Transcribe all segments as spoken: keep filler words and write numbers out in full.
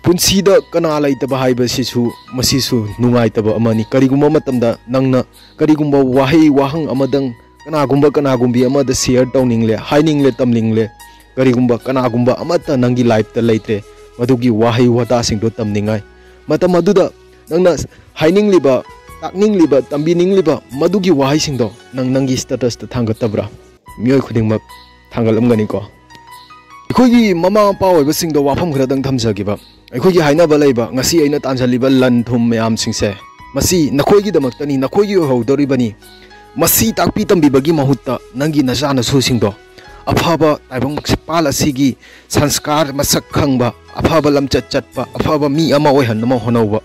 ꯄꯨꯟꯁꯤꯗ ꯀꯅꯥ ꯂꯩꯇꯕ ꯍꯥꯏꯕꯁꯤꯁꯨ, ꯃꯁꯤꯁꯨ ꯅꯨꯡꯉꯥꯏꯇꯕ ꯑꯃꯅꯤ꯫ ꯀꯔꯤꯒꯨꯝꯕ ꯃꯇꯝꯗ ꯅꯪꯅ ꯀꯔꯤꯒꯨꯝꯕ ꯋꯥꯍꯩ ꯋꯥꯍꯪ ꯑꯃꯗꯪ ꯀꯅꯥꯒꯨꯝꯕ ꯀꯅꯥꯒꯨꯝꯕꯤ ꯑꯃꯗ ꯁꯤꯌꯔ ꯇꯧꯅꯤꯡꯂꯦ, ꯍꯥꯏꯅꯤꯡꯂꯦ, ꯇꯝꯅꯤꯡꯂꯦ, ꯀꯔꯤꯒꯨꯝꯕ ꯀꯅꯥꯒꯨꯝꯕ ꯑꯃꯠꯇ ꯅꯪꯒꯤ ꯂꯥꯏꯐꯇ ꯂꯩꯇ꯭ꯔꯦ, ꯃꯗꯨꯒꯤ ꯋꯥꯍꯩ ꯋꯥꯇꯥꯁꯤꯡꯗꯣ ꯇꯝꯅꯤꯡꯉꯥꯏ꯫ ꯃꯇꯝ ꯑꯗꯨꯗ ꯅꯪꯅ ꯍꯥꯏꯅꯤꯡꯂꯤꯕ, ꯇꯥꯛꯅꯤꯡꯂꯤꯕ, ꯇꯝꯕꯤꯅꯤꯡꯂꯤꯕ ꯃꯗꯨꯒꯤ ꯋꯥꯍꯩꯁꯤꯡꯗꯣ ꯅꯪ ꯅꯪꯒꯤ ꯁ꯭ꯇꯦꯇꯁꯇ ꯊꯥꯡꯒꯠꯇꯕ꯭ꯔꯥ? ꯃꯤꯑꯣꯏ ꯈꯨꯗꯤꯡꯃꯛ ꯊꯥꯡꯒꯠꯂꯝꯒꯅꯤꯀꯣ꯫ ꯑꯩꯈꯣꯏꯒꯤ ꯃꯃꯥ ꯃꯄꯥ ꯑꯣꯏꯕꯁꯤꯡꯗ ꯋꯥꯐꯝ ꯈꯔꯗꯪ ꯊꯝꯖꯒꯦꯕ꯫ ꯑꯩꯈꯣꯏꯒꯤ ꯍꯥꯏꯅꯕ ꯂꯩꯕ, "ꯉꯁꯤ ꯑꯩꯅ ꯇꯥꯟꯁꯤꯜꯂꯤꯕ ꯂꯟ ꯊꯨꯝ ꯃꯌꯥꯝꯁꯤꯡꯁꯦ, ꯃꯁꯤ ꯅꯈꯣꯏꯒꯤꯗꯃꯛꯇꯅꯤ, ꯅꯈꯣꯏꯒꯤ ꯑꯣꯏꯍꯧꯗꯧꯔꯤꯕꯅꯤ"꯫ ꯃꯁꯤ ꯇꯥꯛꯄꯤ ꯇꯝꯕꯤꯕꯒꯤ ꯃꯍꯨꯠꯇ ꯅꯪꯒꯤ ꯅꯆꯥꯅꯁꯨꯁꯤꯡꯗꯣ ꯑꯐꯕ ꯇꯥꯏꯕꯪ ꯄꯥꯜ ꯑꯁꯤꯒꯤ ꯁꯪꯁꯀꯥꯔ ꯃꯁꯛ ꯈꯪꯕ, ꯑꯐꯕ ꯂꯝꯆꯠ ꯆꯠꯄ, ꯑꯐꯕ ꯃꯤ ꯑꯃ ꯑꯣꯏꯍꯟꯅꯕ ꯍꯣꯠꯅꯧꯕ꯫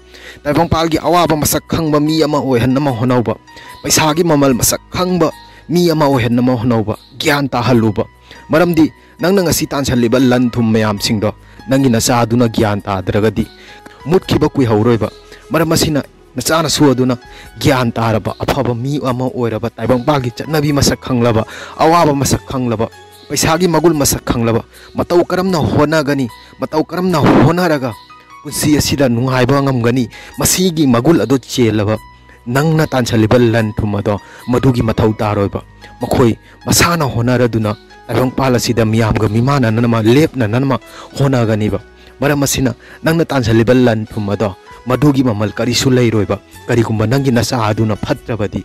ꯇꯥꯏꯕꯪꯄꯥꯜꯒꯤ ꯑꯋꯥꯕ ꯃꯁꯛ ꯈꯪꯕ ꯃꯤ ꯑꯃ ꯑꯣꯏꯍꯟꯅꯕ ꯍꯣꯠꯅꯧꯕ꯫ ꯄꯩꯁꯥꯒꯤ ꯃꯃꯜ ꯃꯁꯛ ꯈꯪꯕ ꯃꯤ ꯑꯃ ꯑꯣꯏꯍꯟꯅꯕ ꯍꯣꯠꯅꯧꯕ꯫ ꯒ꯭ꯌꯥꯟ ꯇꯥꯍꯜꯂꯨꯕ꯫ ꯃꯔꯝꯗꯤ ꯅꯪꯅ ꯉꯁꯤ ꯇꯥꯟꯁꯤꯜꯂꯤꯕ ꯂꯟ ꯊꯨꯝ ꯃꯌꯥꯝꯁꯤꯡꯗꯣ ꯅꯪꯒꯤ ꯅꯆꯥꯗꯨꯅ ꯒ꯭ꯌꯥꯟ ꯇꯥꯗ꯭ꯔꯒꯗꯤ ꯃꯨꯠꯈꯤꯕ ꯀꯨꯏꯍꯧꯔꯣꯏꯕ꯫ ꯃꯔꯝ ꯑꯁꯤꯅ ꯅꯆꯥꯅꯁꯨ ꯑꯗꯨꯅ ꯒ꯭ꯌꯥꯟ ꯇꯥꯔꯕ, ꯑꯐꯕ ꯃꯤ ꯑꯃ ꯑꯣꯏꯔꯕ, ꯇꯥꯏꯕꯪꯄꯥꯜꯒꯤ ꯆꯠꯅꯕꯤ ꯃꯁꯛ ꯈꯪꯂꯕ, ꯑꯋꯥꯕ ꯃꯁꯛ ꯈꯪꯂꯕ, ꯄꯩꯁꯥꯒꯤ ꯃꯒꯨꯜ ꯃꯁꯛ ꯈꯪꯂꯕ, ꯃꯇꯧ ꯀꯔꯝꯅ ꯍꯣꯠꯅꯒꯅꯤ, ꯃꯇꯧ ꯀꯔꯝꯅ ꯍꯣꯠꯅꯔꯒ ꯄꯨꯟꯁꯤ ꯑꯁꯤꯗ ꯅꯨꯡꯉꯥꯏꯕ ꯉꯝꯒꯅꯤ, ꯃꯁꯤꯒꯤ ꯃꯒꯨꯜ ꯑꯗꯨ ꯆꯦꯜꯂꯕ ꯅꯪꯅ ꯇꯥꯟꯁꯤꯜꯂꯤꯕ ꯂꯟ ꯊꯨꯝ ꯑꯗꯣ ꯃꯗꯨꯒꯤ ꯃꯊꯧ ꯇꯥꯔꯣꯏꯕ꯫ ꯃꯈꯣꯏ ꯃꯁꯥꯅ ꯍꯣꯠꯅꯔꯗꯨꯅ ꯇꯥꯏꯕꯪꯄꯥꯜ ꯑꯁꯤꯗ ꯃꯤꯌꯥꯝꯒ ꯃꯤꯃꯥꯟꯅꯅꯕ, ꯂꯦꯞꯅꯅꯕ ꯍꯣꯠꯅꯒꯅꯤꯕ꯫ ꯃꯔꯝ ꯑꯁꯤꯅ ꯅꯪꯅ ꯇꯥꯟꯁꯤꯜꯂꯤꯕ ꯂꯟ ꯊꯨꯝ ꯑꯗꯣ ꯃꯗꯨꯒꯤ ꯃꯃꯜ ꯀꯔꯤꯁꯨ ꯂꯩꯔꯣꯏꯕ꯫ ꯀꯔꯤꯒꯨꯝꯕ ꯅꯪꯒꯤ ꯅꯆꯥ ꯑꯗꯨꯅ ꯐꯠꯇ꯭ꯔꯕꯗꯤ,